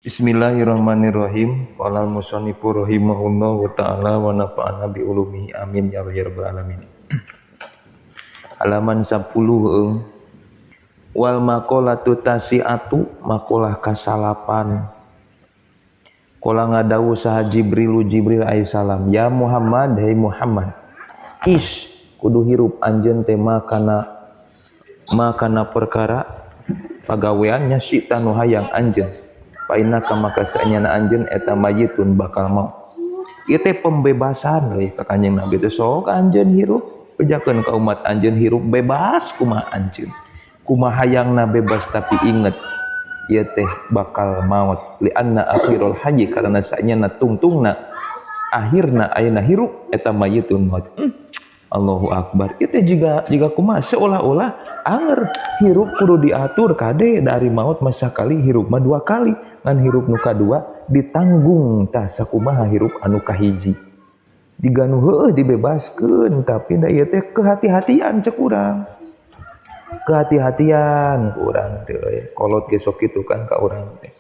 Bismillahirrahmanirrahim. Qala al-musannifu rahimahullahu ta'ala wa nafa'ana bi ulumihi amin ya rabbal alamin. Halaman 10 eung. Wal maqalatu tasi'atu maqalah kasalapan. Qala ngadawu saha Jibril Jibril alaihi salam, ya Muhammad, hey Muhammad. Is kudu hirup anjeun teh makana perkara pagaweannya syi'ta nu hayang anjeun. Fa innaka maka saenyana anjeun eta mayitun bakal maut. Ieu teh pembebasan euy ka Kanjeng Nabi teh, sok anjeun hirup, bejakeun ka umat anjeun hirup bebas kumaha anjeun. Kumaha hayangna bebas, tapi inget ieu teh bakal maut. Li anna akhirul hayyi, karena saenyana tungtungna akhirna ayeuna hirup eta mayitun maut. Allahu Akbar. Itu juga juga kumaha, seolah-olah anger hirup kudu diatur kade dari maut masa kali hirup mah dua kali, ngan hirup nu kadua ditanggung tah sakumaha hirup anu kahiji. Jiga nu heueuh dibebaskeun, tapi da ieu teh kehati-hatian cek urang. Kehati-hatian ku urang teh euy. Kolot ge sok kitu kan ka urang teh.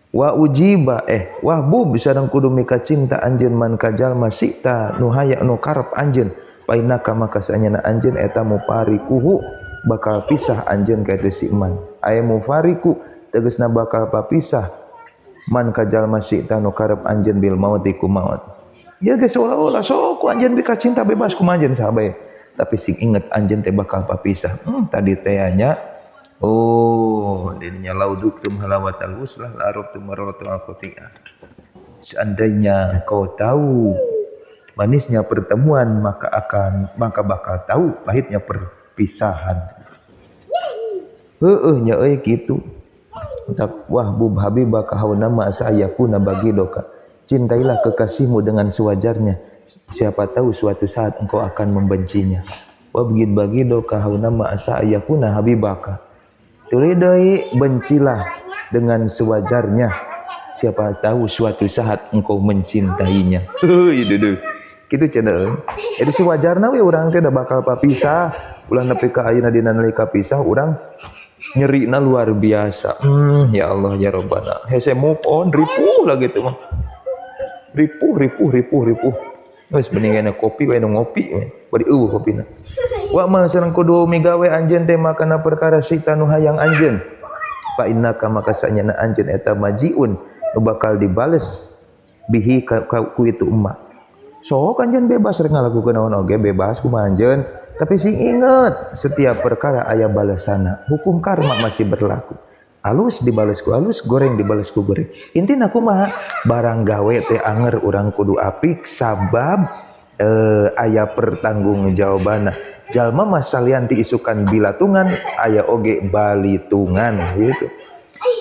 Wa ujiba wahbub sareng kudu mika cinta anjeun man ka jalma syi'ta nu haya nu karep anjeun, fa innaka maka saenyana anjeun eta mufarikuhu bakal pisah anjeun ka itu si man, aya mufariku tegasna bakal papisah man ka jalma syi'ta nu karep anjeun bil mauti ku maut. Ya geus seolah-olah sok ku anjeun bika cinta bebas kumaha anjeun saha bae, tapi sing inget anjeun teh bakal papisah. Tadi teh nya, oh, dirinya lauduktum halawatal wuslah la arabtum mararatal qati'ah. Seandainya kau tahu manisnya pertemuan, maka bakal tahu pahitnya perpisahan. Heueuh nya euy kitu. Tak wahbub habibaka hauna ma sayakuna bagidoka. Cintailah kekasihmu dengan sewajarnya. Siapa tahu suatu saat engkau akan membencinya. Wa bagid bagidoka hauna ma sayakuna habibaka. Tuluy deui, bencilah dengan sewajarnya. Siapa tahu suatu saat engkau mencintainya. Heuy duduh. Kitu cenah euy. Jadi sewajarna we urang teh da bakal papisah. Ulah nepi ka ayeuna dina nalika pisah urang nyerina luar biasa. Ya Allah ya Rabbana. Hese move on, ripuh lah gitu mah. Ripuh, ripuh, ripuh, ripuh. Geus mending kopi we, nu ngopi we. Bari eueuh kopina. Wa ma sareng kudu migawe anjeun teh makana perkara syi'ta nu hayang anjeun. Fa innaka maka saenyana anjeun eta majiun nu bakal dibales bihi ku itu emak. Sok anjeun bebas rek ngalakukeun naon oge bebas kumaha anjeun, tapi sing inget setiap perkara aya balasanna. Hukum karma masih berlaku. Alus dibales ku alus, goreng dibales ku goreng. Intina kumaha? Barang gawe teh anger urang kudu apik sabab aya pertanggungjawabanna. Jalma mah salian ti isukan bilatungan aya oge balitungan gitu.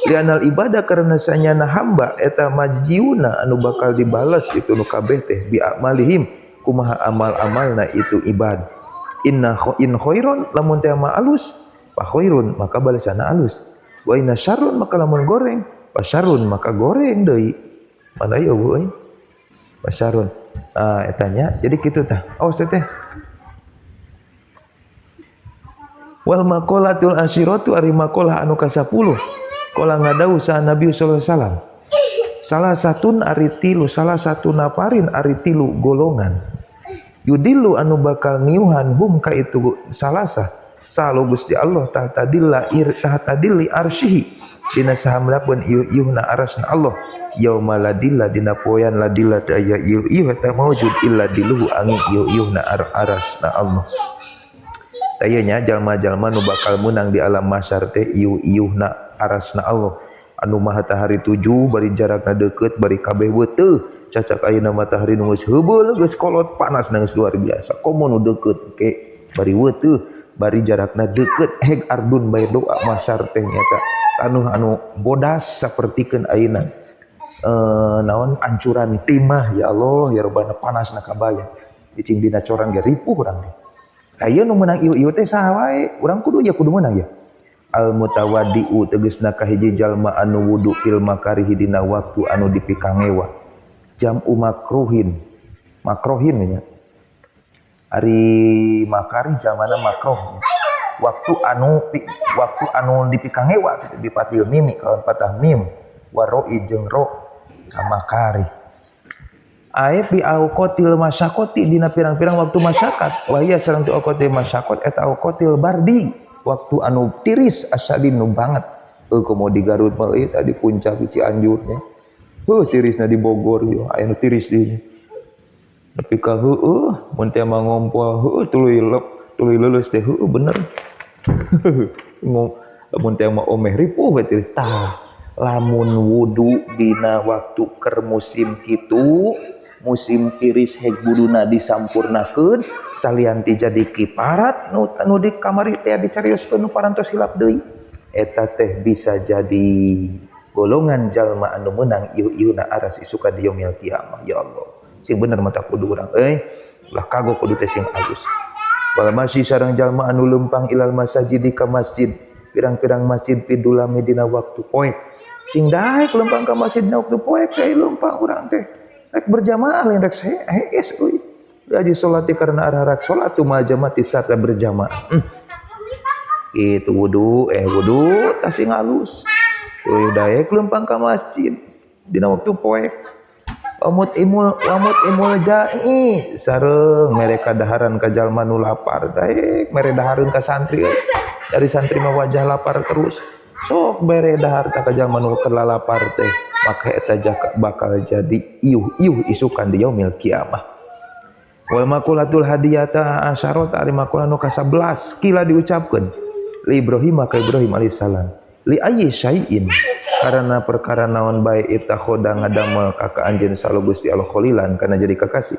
Lianal ibadah karena sanyana hamba eta majziuna anu bakal dibales itu nu kabeh teh bi amalihim kumaha amal-amalna itu ibad. Inna in khairon lamun teh mah alus fa khairun maka balasanna alus. Wa inna syarrun maka lamun goreng fa syarrun maka goreng deui. Mana ieu euy? Fa syarrun. Ah eta nya jadi kitu tah. Oh teh. Wal maqalatul asyiratu ari maqalah anu ka-10. Qala ngadau sa Nabi sallallahu alaihi wasallam. Salah satun ari tilu, salah satu nafarin ari tilu golongan. Yudilu anu bakal ngiuhan hum ka itu salasa. Salu Gusti Allah tahtadilla ir tahtadilli arsyihi dina sahamlapeun ieu-ieuhna arasna Allah yauma ladilla dina poean ladilla teu aya ieu-ieu eta maujud illa diluhu angin ieu-ieuhna arasna Allah. Tah nya jalma-jalma nu bakal menang di alam mahsyar teh ieu-ieuhna arasna Allah anu matahari 7 bari jarakna deukeut bari kabeh weuteuh cacak ayeuna matahari nu geus heubeul geus kolot panas geus luar biasa komo nu deukeut ke bari weuteuh bari jarakna deukeut heg ardun bae doa mahsyar teh nyata tanuh anu bodas sapertikeun ayeuna naon ancuran timah ya Allah ya Rabbana panasna kabayang cicing dina corang ge ripuh urang teh. Ayeuna nu meunang ieu-ieu teh saha wae urang kudu ya kudu meunang ya. Al mutawaddiu tegasna kahiji jalma anu wudu fil makarihi dina waktu anu dipikangewa. Jam'u makruhin. Makrohin nya. Ari makarih jalmana makroh. Waktu anu waktu anu dipikangewa kitu bifathil mimi kalawan patah mim wa ro'i jeung ro kamakari. Ae bi auqatil masyaqati dina pirang-pirang waktu masyakat wa hiya sareng tu auqatil masyaqat eta auqatil bardi waktu anu tiris asyadid nu banget. Heuh komo di Garut mah euy tadi puncak di Cianjur nya. Heuh tirisna di Bogor ieu aya nu tiris deui. Nepi ka heueuh mun teh mah ngompol heueuh tuluy lep tuluy leuleus teh heueuh bener. Lamun teh mah omeh ripuh we tiris tah. Lamun wudu dina waktu keur musim kitu musim tiris heg wuduna disampurnakeun salian ti jadi kiparat nu nu di kamari teh dicarioskeun nu parantos hilap deui eta teh bisa jadi golongan jalma anu meunang ieu-ieuna aras isukan di yaumil kiamah. Ya Allah, sing bener mata kudu urang euy ulah kagok kudu teh sing alus. Wal masyi sareng jalma anu leumpang ilal masajid ka masjid pirang-pirang masjid pidulami dina waktu poek sing daek leumpang ka masjid dina waktu poek teh leumpang urang teh rek berjamaah lain rek hees euy gaji salat karena arah-arah salat tu majamati sarta berjamaah. Itu wudu wudu tah sing alus euy daek leumpang ka masjid dina waktu poek. Wamut imul wamut imul jai sareng mere kadaharan ka jalma nu lapar daek mere dahareun ka santri euy. Dari santri mah wajah lapar terus sok bere dahar ka jalma nu keur lapar teh maka eta bakal jadi iuh-iuh isukan di yaumil kiamah. Wal maqulatul hadiyata asyarata ari maqulah nu ka-11 kila diucapkeun li Ibrahim ka Ibrahim alaihissalam li ayyi syai'in karena perkara naon bae itakhoda ngadamel ka ka anjeun salu Gusti Allah khalilan kana jadi kekasih.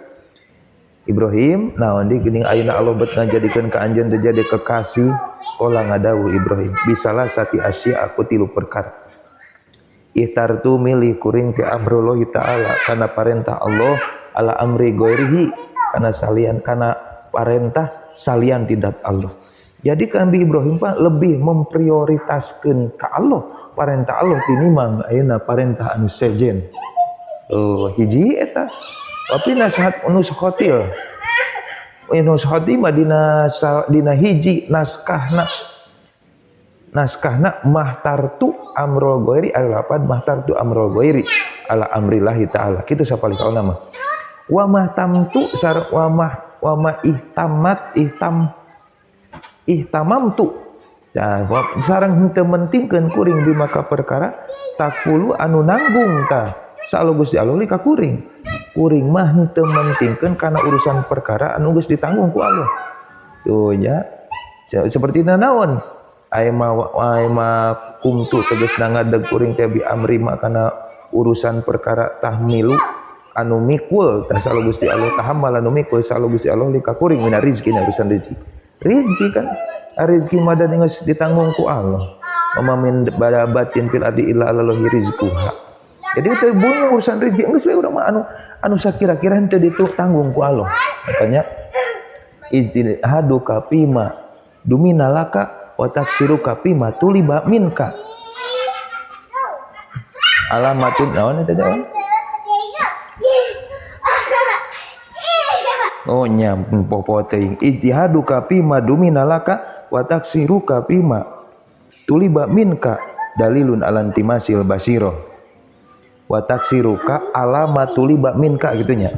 Ibrahim naon di geuning ayeuna Allah bet ngajadikeun ka anjeun teh jadi kekasih qala ngadawuh Ibrahim bisalah sati asya aku tilu perkara. Ihtartu milih kuring ti amrullahi ta'ala kana parentah Allah ala amri ghairihi kana salian kana parentah salian tidak Allah. Jadi Nabi Ibrahim pak lebih memprioritaskan ke Allah parentah Allah tinimbang ayeuna parentah anu sejen. Oh, hiji eta. Tapi nasihat nuskhotil. Nuskhoti mah dina hiji naskahna. Naskahna mahtartu amrul ghairi ala mahtartu amrul ghairi ala amrillahi ta'ala. Kitu sapalih kaulna mah. Wa mahtamtu sar wa mah wa ma ihtamat ihtam ihtamamtu. Nah, sareng henteu mentingkeun kuring bima ka perkara takulu anu nanggung ta salu Gusti Allah li ka kuring. Kuring mah henteu mentingkeun kana urusan perkara anu geus ditanggung ku Allah. Tuh ya. Seperti naon? Aya mah kumtu tegasna ngadeg kuring teh bi amri ma kana urusan perkara tahmilu anu mikul tah salu Gusti Allah tahammal anu mikul salu Gusti Allah li ka kuring mina rizki urusan rezeki. Rezeki kan rezeki mah da geus ditanggung ku Allah. Wa min badabatin fil ardi illa alallahi rizquha. Jadi itu bunyi urusan rezeki geus we urang mah anu sakira-kira henteu ditanggung ku Allah. Makanya izin haduka fima dumina laka wa taksiruka fima tuliba minka. Alamatun naon eta teh? Oh nya popo teuing ijtihaduka fima dumina laka wa taksiruka fima tuliba minka dalilun alantimasil basiro wa taksiruka alama tuliba minka gitunya.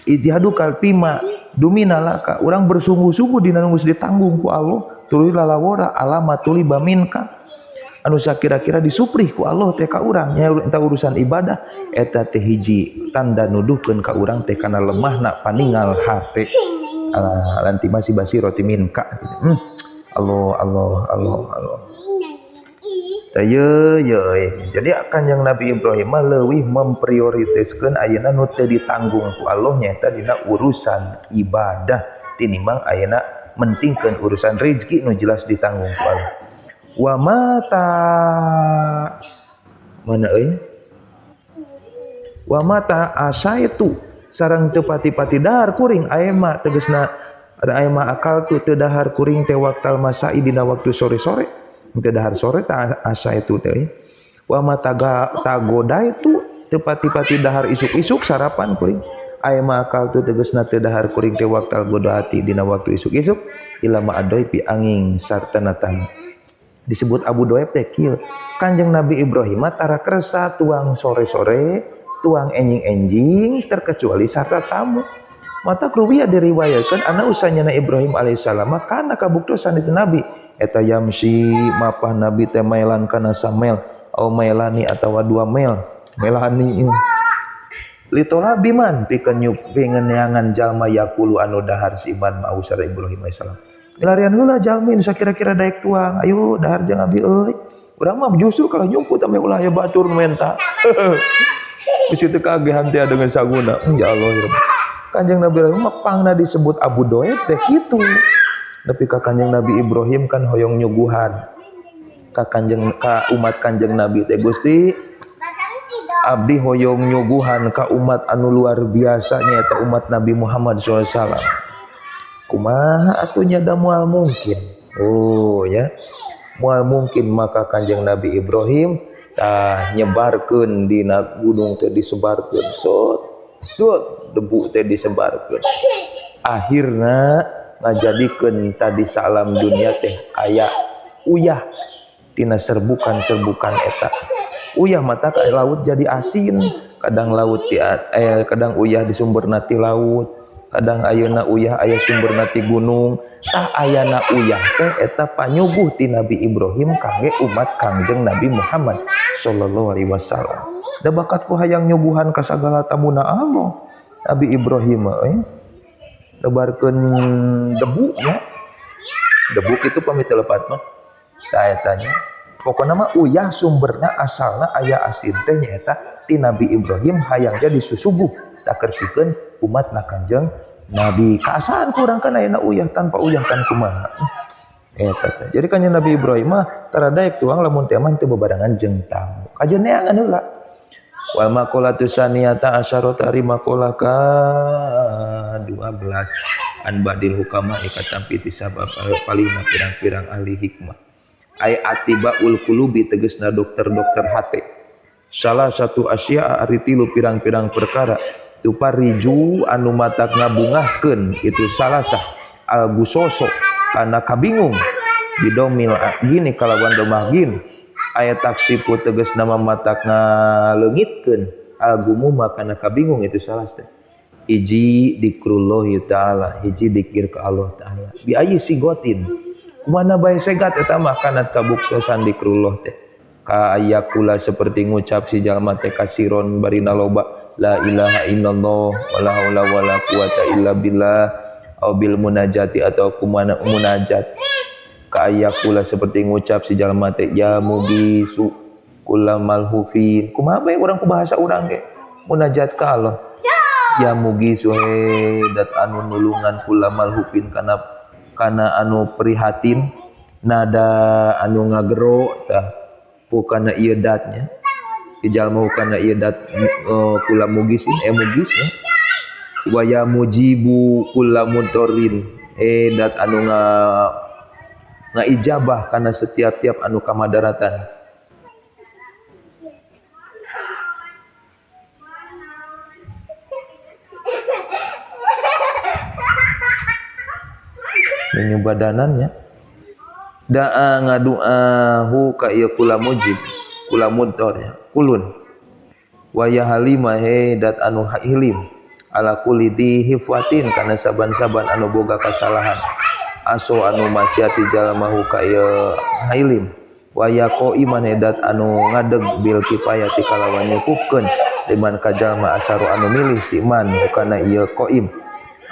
Ijtihaduka fima dumina laka urang bersungguh-sungguh dina nu geus ditanggung ku Allah tuluy lalawora alama tuliba minka anu sakira-kira disuprih ku Allah teh ka urang nya eta urusan ibadah eta teh hiji tanda nuduhkeun ka urang teh kana lemahna paningal hate lanti masih basirati minka gitu. Allah Allah Allah Allah. Teu ye. Jadi Kanjeng Nabi Ibrahim mah leuwih memprioritaskeun ayeuna nu teu ditanggung ku Allah nyaeta dina urusan ibadah tinimbang ayeuna mentingkeun urusan rezeki nu jelas ditanggung ku Allah. Wa mata mana euy? Wa mata asaitu sareng teu pati-pati dahar kuring aya mah tegasna aya mah akal tu teu dahar kuring teh waktal masai dina waktu sore-sore teu dahar sore ta asaitu teh. Wa mata tagoda itu teu pati-pati dahar isuk-isuk sarapan kuring aya mah akal tu tegasna teu dahar kuring teh waktal godati dina waktu isuk-isuk. Illa ma'adoi angin sartana tamu. Disebut Abu Doeb teh kieu. Kanjeng Nabi Ibrahim tara kersa tuang sore-sore, tuang enjing-enjing terkecuali sarta tamu. Mata kruwiya diriwayatkan ana usanya na Ibrahim alaihissalam kana kabuktosan itu Nabi eta yamsi mapah Nabi teh mailan kana samel au mailani atawa dua mel melani litola biman pikeun neangan jalma yakulu anu dahar si iman mau sareng Ibrahim alaihissalam. Milarian heula jalmi nu sakira-kira daek tuang, ayo dahar jeung abi euy. Urang mah justru kalau nyumput ame ulah aya batur nu menta. Bisi teu kagehan teh dengan saguna. Ya Allah ya Rabbi. Kanjeng Nabi Ibrahim mah pangna disebut Abu Doeb teh kitu. Tapi ka Kanjeng Nabi Ibrahim kan hoyong nyuguhan ka Kanjeng ka umat Kanjeng Nabi teh, Gusti abdi hoyong nyuguhan ka umat anu luar biasa nyaeta umat Nabi Muhammad sallallahu alaihi wasallam. Kumaha atuh nya da moal mungkin. Oh ya. Moal mungkin maka Kanjeng Nabi Ibrahim tah nyebarkeun dina gunung teh disebarkeun sot sot debu teh disebarkeun. Akhirna ngajadikeun tadi salam dunia teh aya uyah tina serbukan-serbukan eta. Uyah mata ka laut jadi asin, kadang laut di kadang uyah di sumberna ti laut, kadang ayeuna uyah aya sumberna ti gunung. Tah ayana uyah teh eta panyuguh ti Nabi Ibrahim kangge umat Kangjeng Nabi Muhammad sallallahu alaihi wasallam. Da bakat ku hayang nyuguhan ka sagala tamuna Allah. Nabi Ibrahim nebarkeun debu nya. Debu kitu pami teu lepat mah. Tah eta nya. Pokona mah uyah sumberna asalna aya asin teh nyaeta ti Nabi Ibrahim hayang jadi susuguh takerpikeun umatna Kangjeng Nabi. Kaasaan kurang kan ayeuna uyah tanpa uyah kan kumaha. Eta teh. Jadi Kanjeng Nabi Ibrahim mah tara daek tuang lamun teh mah teu bebarengan jeung tamu. Kajeun neangan heula. Wal maqalatu saniyata asyarata ari maqalah ka 12 an badil hukama ikatampi ti sabab palina pirang-pirang ahli hikmah. Ay atibaul qulubi tegesna dokter-dokter hate. Salah satu asya ari tilu pirang-pirang perkara tupariju anu matak ngabungahkeun itu salasah al-gusoso kana kabingung bidomil gini kalawan domah gin aya taksipu tegas nama matak ngaleungitkeun al-gumuma kana kabingung itu salasah. Hiji dikrullahi ta'ala, hiji dikir ka Allah ta'ala bi ayi sigotin kumana bae segat eta mah kanat kabuksosan dikrullah teh ka ayakula seperti ngucap si jalma teh kasiron barina loba la ilaha illallah wala haula wala quwata illa billah au bil munajati atau kumana munajat ka ayakula seperti ngucap si jalma teh ya mugisu kula malhufin kumaha bae urang ku bahasa urang ge munajat ka Allah ya mugisu dat anu nulungan kula malhufin kana anu prihatin nada anu ngagero tah kana ieu datnya jalma kana ieu dat kula mugisin mugisnya wa ya mujibu kula mutorin dat anu ngaijabah kana setiap-tiap anu kamadaratan. Menyubadanannya da'a ngadu'ahu ka ieu kula mujib kula mudor kulun wa ya halima he dat anu hilim ala kulli di hifwatin kana saban-saban anu boga kasalahan aso anu maksiat si jalma hu ka ieu hilim wa ya qaiman dat anu ngadeg bil kifayati kalawan nyukupkeun liman ka jalma asaru anu milih si man kana ieu qaim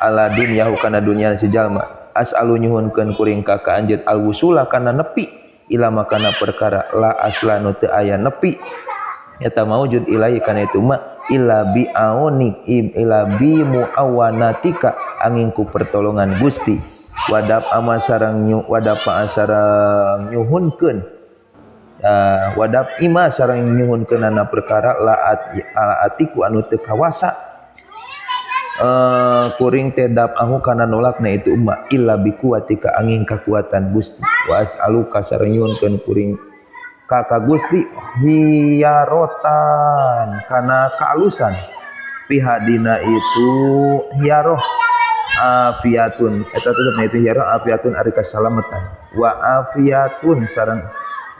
ala dunyahu kana dunya si jalma as'alu nyuhunkeun kuring ka ka anjeun alwusula kana nepi ila makana perkara la asla nu teu aya nepi eta maujud ilahi kana itu ma illa bi auni illa bi muawanatika angin ku pertolongan Gusti wadap ama sareng wadap sareng nyuhunkeun wadap ima sareng nyuhunkeunana perkara la atiku anu teu kawasa kuring teh dap ahu kana nolakna itu umma illa bi kuwatika angin kakuatan Gusti wa as'aluka sareng nyuhunkeun kuring ka Gusti hiyarotan kana kaalusan pihadina itu hiyaroh Afiatun eta tetep itu khiyarah afiatun ari kasalamatan wa afiatun sareng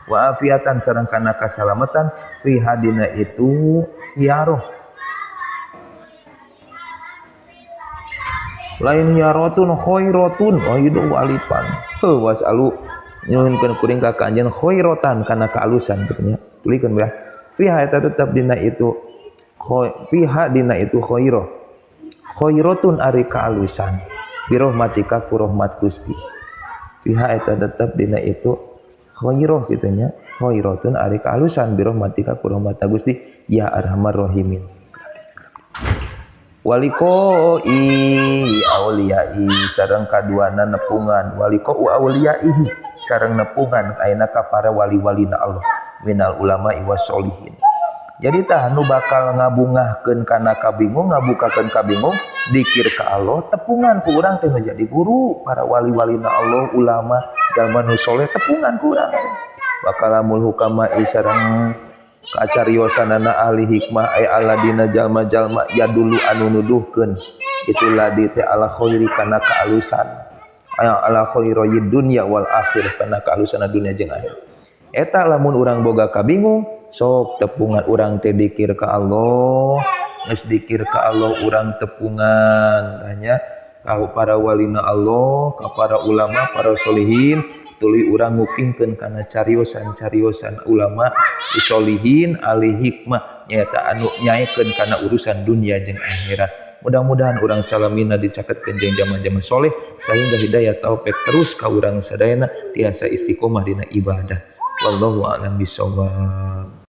wa afiatan sareng kana kasalamatan fi hadina itu khiyarah. Lain khiyaratun khairatun oh itu walipan heuh wasalu nyuhunkeun kuring ka anjeun khairatan kana kaalusan kitu nya tulikeun ya fiha eta tetep dina itu fiha dina itu khairah khairatun ari kaalusan birahmatika ku rahmat Gusti fiha eta tetep dina itu khairah kitu nya khairatun ari kaalusan birahmatika ku rahmat Gusti ya arhamar rahimin. Walikoi auliyai sareng kaduana nepungan waliko auliyaihi sareng nepungan ayeuna ka para wali-walina Allah minal ulama wasolihin. Jadi tah nu bakal ngabungahkeun kana kabingung ngabukakeun kabingung dikir ka Allah tepungan ku urang teh jadi guru para wali-walina Allah ulama jalma nu soleh tepungan ku urang teh. Bakalamul hukama sareng kacariosanana ahli hikmah ay aladina jalma-jalma ya dulu anu nuduhkeun itu ladi teh ala khairi kana kaalusan ala khairi dunya wal akhir kana kaalusan dunya jeung akhir. Eta lamun urang boga kabingung sok tepungan urang teh dikir ka Allah geus dikir ka Allah urang tepungan tanya ka para walina Allah ka para ulama para solihin tuluy urang ngupingkeun kana cariosan-cariosan ulama solihin ahli hikmah nyaeta anu nyaekeun kana urusan dunia jeung akhirat. Mudah-mudahan urang salamina dicaketkeun jeung zaman-zaman soleh sehingga hidayah taufik terus ka urang sadayana tiasa istiqomah dina ibadah. Wallahu a'lam bishawab.